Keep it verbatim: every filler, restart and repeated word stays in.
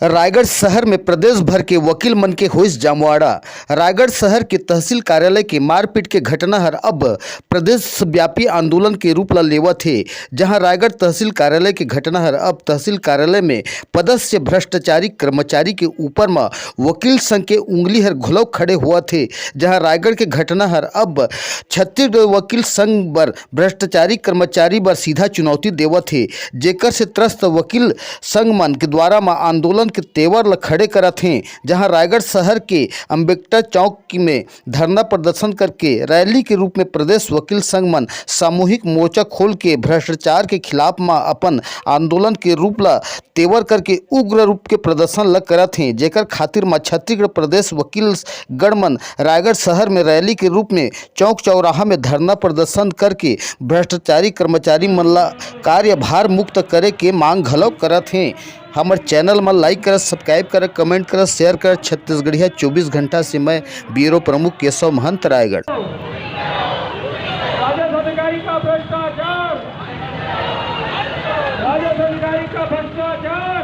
रायगढ़ शहर में प्रदेश भर के वकील मन के होइस जमवाड़ा। रायगढ़ शहर के तहसील कार्यालय के मारपीट के घटना हर अब प्रदेश व्यापी आंदोलन के रूप ला लेवत हे, जहां रायगढ़ तहसील कार्यालय के घटना हर अब तहसील कार्यालय में पदस्थ भ्रष्टाचारी कर्मचारी के ऊपर म वकील संघ के उंगली हर घलो खड़े होवत हे, जहां रायगढ़ के घटना हर अब छत्तीसगढ़ वकील संघ बर भ्रष्टाचारी कर्मचारी बर सीधा चुनौती देवत हे, जेकर से त्रस्त वकील संघ मन के द्वारा म आंदोलन के तेवर ल खड़े करत हें, जहां रायगढ़ शहर के अम्बेडकर चौक में धरना प्रदर्शन करके रैली के रूप में प्रदेश वकील संघ मन सामूहिक मोर्चा खोल के भ्रष्टाचार के खिलाफ म अपन आंदोलन के रूप ल तेवर करके उग्र रूप के प्रदर्शन ल करत हें, जेकर खातिर म छत्तीसगढ़ प्रदेश वकील गण मन रायगढ़ शहर में रैली के रूप में चौक चौराहा में धरना प्रदर्शन करके भ्रष्टाचारी कर्मचारी मन ला कार्यभार मुक्त करे के मांग घलो करत हें। हमर चैनल म लाइक करत, सब्सक्राइब करत, कमेंट करत, शेयर करत। छत्तीसगढ़िया चौबीस घंटा से मैं ब्यूरो प्रमुख केशव महंत, रायगढ़। राजस्व अधिकारी का भ्रष्टाचार, राजस्व अधिकारी का भ्रष्टाचार।